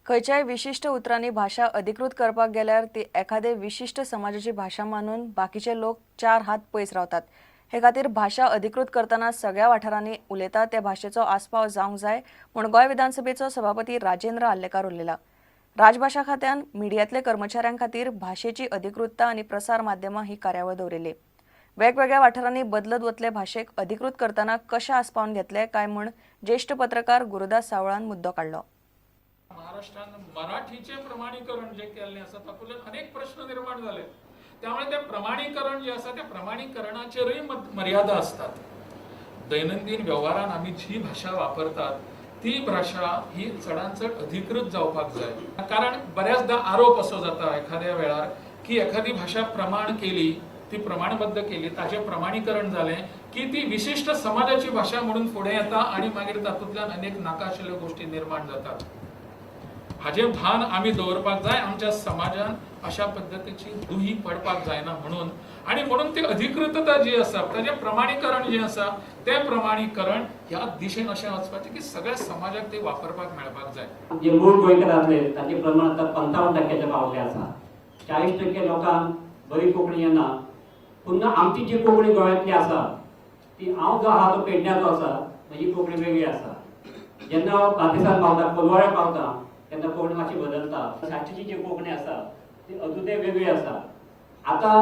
खंयच्याय विशिश्ट उतरांनी भाशा अधिकृत करपाक गेल्यार ती एखादे विशिश्ट समाजाची भाशा मानून बाकीचे लोक चार हात पयस रावतात. हे खातीर भाशा अधिकृत करतना सगळ्या वाठारांनी उलयता त्या भाशेचो आस्पाव जावंक जाय म्हूण गोंय विधानसभेचो सभापती राजेंद्र आर्लेकार उलयला. राजभाशा खात्यान मिडियांतले कर्मचाऱ्यां खातीर भाशेची अधिकृतता आनी प्रसार माध्यमां ही कार्यावळ दवरिल्ली. वेगवेगळ्या वाठारांनी बदलत वतले भाशेक अधिकृत करतना कशें आस्पावन घेतले काय म्हूण ज्येश्ठ पत्रकार गुरुदास सावळान मुद्दो काडलो. महाराष्ट्रान मराठीचें प्रमाणीकरण जे केल्लें आसा तातूंतल्यान अनेक प्रश्न निर्माण जाले. त्यामुळे ते प्रमाणीकरण जे आसा त्या प्रमाणीकरणाचेरूय मर्यादा आसतात. दैनंदीन व्यवहारान आमी जी भाशा वापरतात ती भाशा ही चडान चड अधिकृत जावपाक जाय. कारण बऱ्याचदा आरोप असो जाता एखाद्या वेळार की एखादी भाशा प्रमाण केली, ती प्रमाणबद्ध केली, ताचें प्रमाणीकरण जालें की ती विशिश्ट समाजाची भाशा म्हणून फुडें येता आनी मागीर तातूंतल्यान अनेक नाका आशिल्ल्यो गोश्टी निर्माण जातात. हाजें भान आमी दवरपाक जाय. आमच्या समाजान अशा पद्दतीची दुही पडपाक जायना म्हणून, आनी म्हणून ती अधिकृतता जी आसा, ताजें प्रमाणीकरण जें आसा तें प्रमाणीकरण ह्या दिशेन अशें वचपाचें की सगळ्या समाजाक ते वापरपाक मेळपाक जाय. जे मूळ गोंयकार आसले ताचें प्रमाण आतां 55% पावल्लें आसा. 40% लोकांक बरी कोंकणी येना. पुन्हा आमची जी कोंकणी गोंयांतली आसा ती, हांव जो आहा तो पेडण्याचो आसा, म्हजी कोंकणी वेगळी आसा. जेन्ना हांव बार्देसान पावता, कोलवाळे पावता, तेन्ना कोंकणी मातशी बदलता. साश्टीची जी कोंकणी आसा ती अजुनूय वेगळी आसा. आतां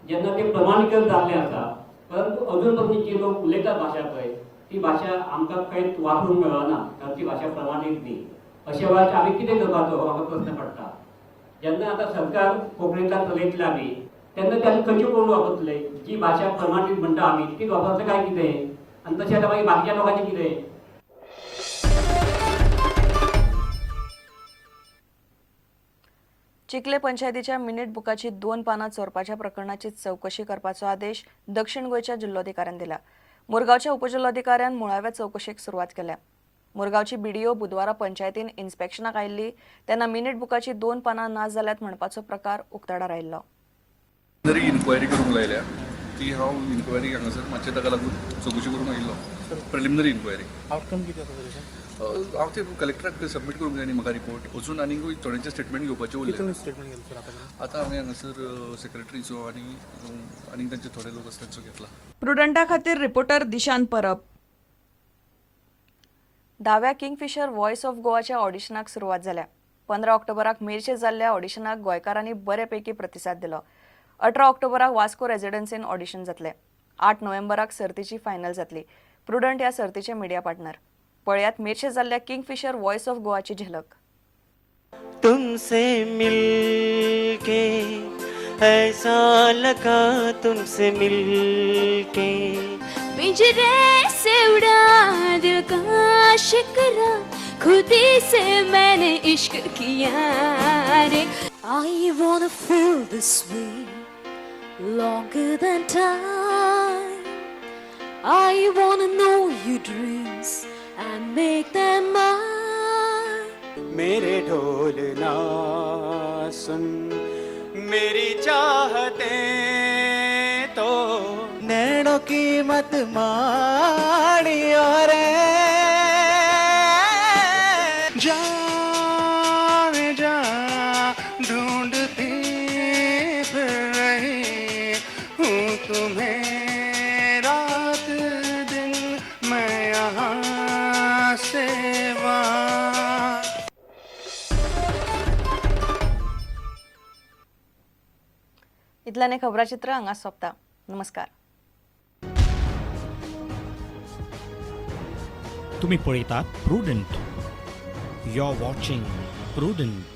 जेन्ना तें प्रमाणीकरण जाल्लें आसा, परंतु अजून पर्यंत जी लोक उलयतात भाशा पळय, ती भाशा आमकां खंयच वापरूंक मेळना, कारण ती भाशा प्रमाणीत न्ही. अशा वेळार आमी कितें करपाचो हो म्हाका प्रस्न पडटा. जेन्ना आतां सरकार कोंकणींतल्यान चलयतले आमी, तेन्ना तांणी खंयची कोंकणी वापरतले? जी भाशा प्रमाणीत म्हणटा आमी तीच वापरतले काय कितें? आनी तशें आतां मागीर बाकीच्या लोकांचें कितें? चिखले पंचायतीच्या मिनीट बुकाची 2 पानां चोरपाच्या प्रकरणाची चवकशी करपाचो आदेश दक्षिण गोंयच्या जिल्लोधिकाऱ्यान दिला. मुरगांवच्या उपजिल्लोधिकाऱ्यान मुळाव्या चवकशेक सुरवात केल्या. मुरगांवची बीडीओ बुधवारा पंचायतीन इन्स्पेक्शनाक आयिल्ली तेन्ना मिनीट बुकाची 2 पानां ना जाल्यात म्हणपाचो प्रकार उक्ताडार आयिल्लो. प्रिलिमिनरी इन्क्वायरी करूंक लायल्या ती. हांव इन्क्वायरी हांगासर मातशें ताका लागून चवकशी करूंक आयिल्लो, प्रिलिमिनरी इन्क्वायरी. आउटकम कितें आसा तरी? हांव ते कलेक्टराक सबमीट करूंक जाय न्ही म्हाका रिपोर्ट. अजून आनीकूय थोड्यांचे स्टेटमेंट घेवपाचे उरले. कितले स्टेटमेंट घेतले सर आतां? आतां हांवें हांगासर सेक्रेटरीचो आनी आनीक तांचे थोडे लोक आसा तांचो घेतला. प्रुडंटा खातीर रिपोर्टर दिशांत परब. 10व्या किंगफिशर व्हॉयस ऑफ गोवाच्या ऑडिशनाक सुरवात जाल्या. 15 ऑक्टोबराक मेरशे जाल्ल्या ऑडिशनाक गोंयकारांनी बरे पैकी प्रतिसाद दिलो. 18 ऑक्टोबराक वास्को रेजिडन्सीन ऑडिशन जातलें. 8 नोव्हेंबराक सर्तीची फायनल जातली. प्रुडंट ह्या सर्तीचे मिडिया पार्टनर. पळयात मेरशे जाल्ल्या किंगफिशर व्हॉयस ऑफ गोवाची झलक. तुमसे मिलके ऐसा लगा, तुमसे मिलके पिंजरे से उड़ा दिल का शिकरा, खुदी से मैंने इश्क किया रे. I wanna feel this way longer than time. I wanna know your dreams and make them mine. मेरे ढोलना सुन मेरी चाहते तो नैनों की मत माड़ियो रे. जाने जा ढूंढती फिर रही हूँ तुम्हें रात दिन मैं यहाँ से वहाँ. इतल्यान खबराचित्र हांगा सोंपता. नमस्कार. तुम्ही पळयतात prudent. You are watching Prudent.